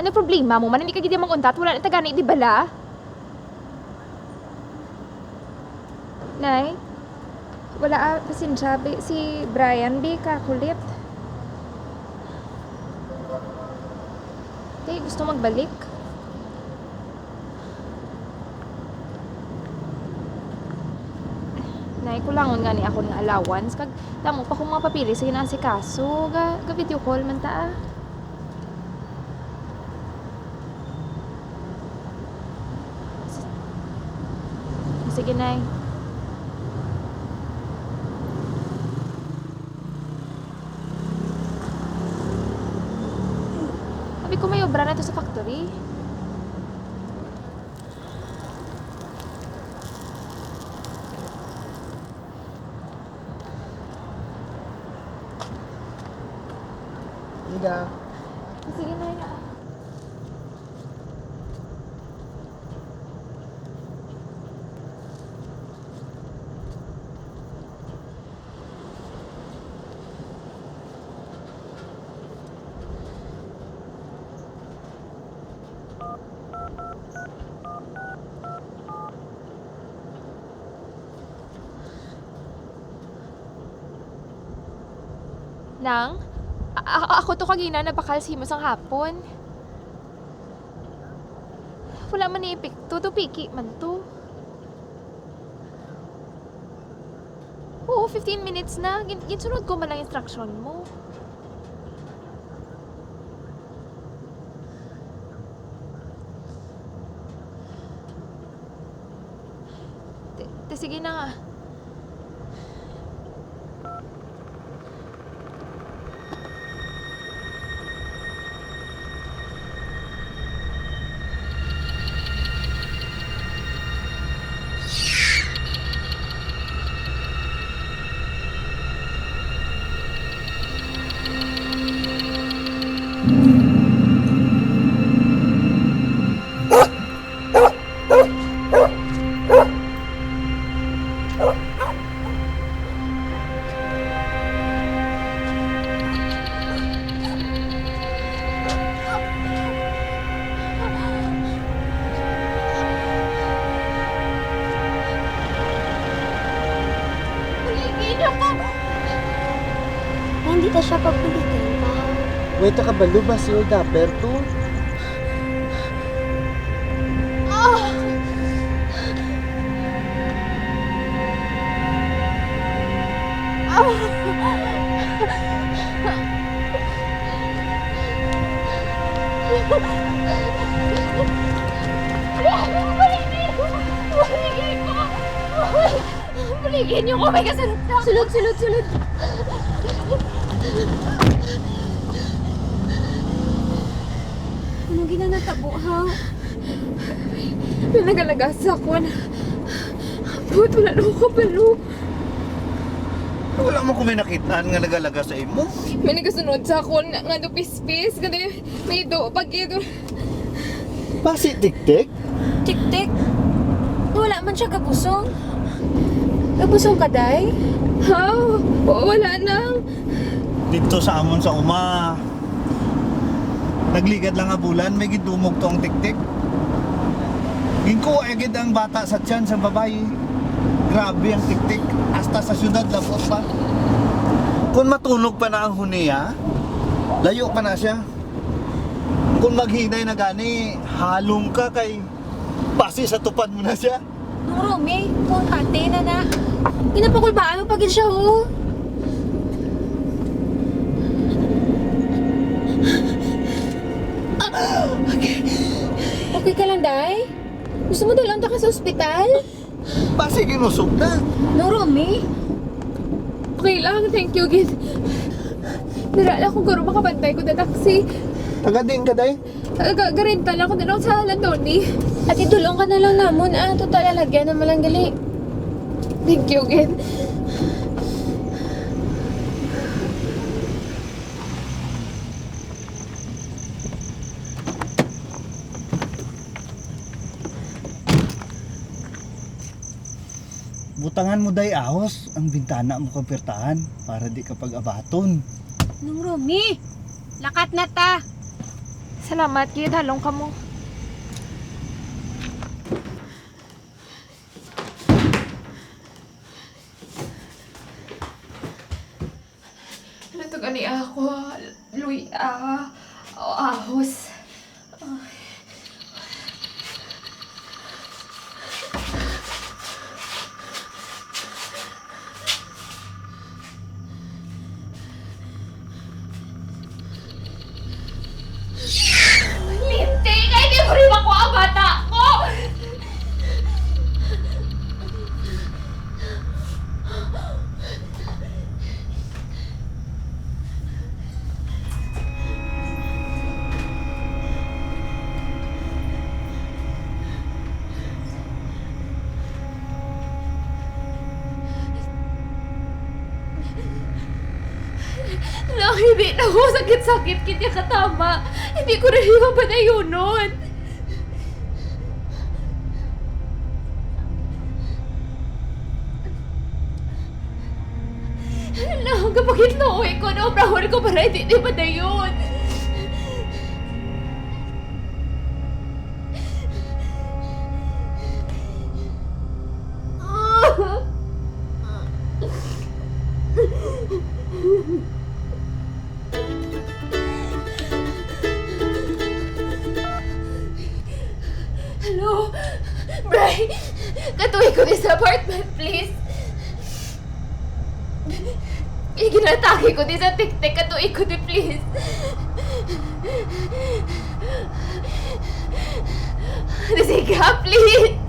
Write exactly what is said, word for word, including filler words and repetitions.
Ano problema mo man? Hindi ka gid mag-untat. Wala na ta gani, di bala? Nay? Wala, ah, pasensya, bi-, si Brian, bi, kakulit. Di, gusto magbalik. Nay, kulangon gani akon nga allowance, kag damo pa kong mga papeles sa inaasikaso. Ga, ga video call man ta, ah. Sige, Nay. Abi ko may obra na to sa factory. Ida. Sige, Nay, na. Nang, a-, a-, ako to kagina nabakal sa imo sang hapon. Wala man ni epekto, to piki man to. Oo, fifteen minutes na. Gin-, ginsunod ko man lang instruction mo. Te, te, sige na nga. Buligin ako! Hindi ta siya pagbuligan pa. Wait, kabalo ba si Oda Berto? Ah! Buligin niyo ko, may kasunod na. Sulod, sulod, sulod. Ano gina natabo, ha? May nagalagas sa akon. Ambot, wala na ko kabalo. Wala mo ko may nakit-an nga nagalagas sa imo. May nagasunod sa akon nga, nga dupispis, gani may do, pag-, Basi tiktik? Tiktik? Wala man siya gabusong. Gabusong ka, day? Ha? Wala na. Dito sa amon sa uma, nagligad lang nga bulan, may gidumog to ang tiktik. Ginkuha gid ang bata sa tiyan sa babayi. Grabe ang tiktik. Hasta sa syudad, labot pa. Kung matunog pa na ang huniya, layo pa na siya. Kung maghinay na gani, halong ka kay basi sa tupad mo na siya. Nung Romy, kung ate na na. Ginapakulbaan mo pa gid siya, oh. Okay. Okay ka lang, day? Gusto mo dalhan ta ka sa ospital? Basi ginusog na. No, Romy. Okay lang, thank you, gid. Dira lang ko guro makabantay ko da taxi. Taga diin ka, day? Taga Garinta lang ko, dira sa Landoni. Ate, dulong ka na lang namon, ah. Total, lalagyan naman lang gali. Thank you, gid. Butangan mo, day, ahos ang bintana mo kag pertahan para di ka pag-abaton. Nung Rumi, lakat na ta. Salamat, gid halong kamo. Ano to gani ako? Luy, ah, ahos. Linti, kay di mo rin makuha ang bata ko! Lang, hindi na ko sakit-sakit kanya katama. Hindi ko na siya mapadayonon. Lang, kapakitloy ko, naobrahon ko para hindi ni padayon. Hello? Bray! Katuig ko ni sa apartment, please! Iginatake ko ni sa tiktik, katuig ko ni, please! Sige, please!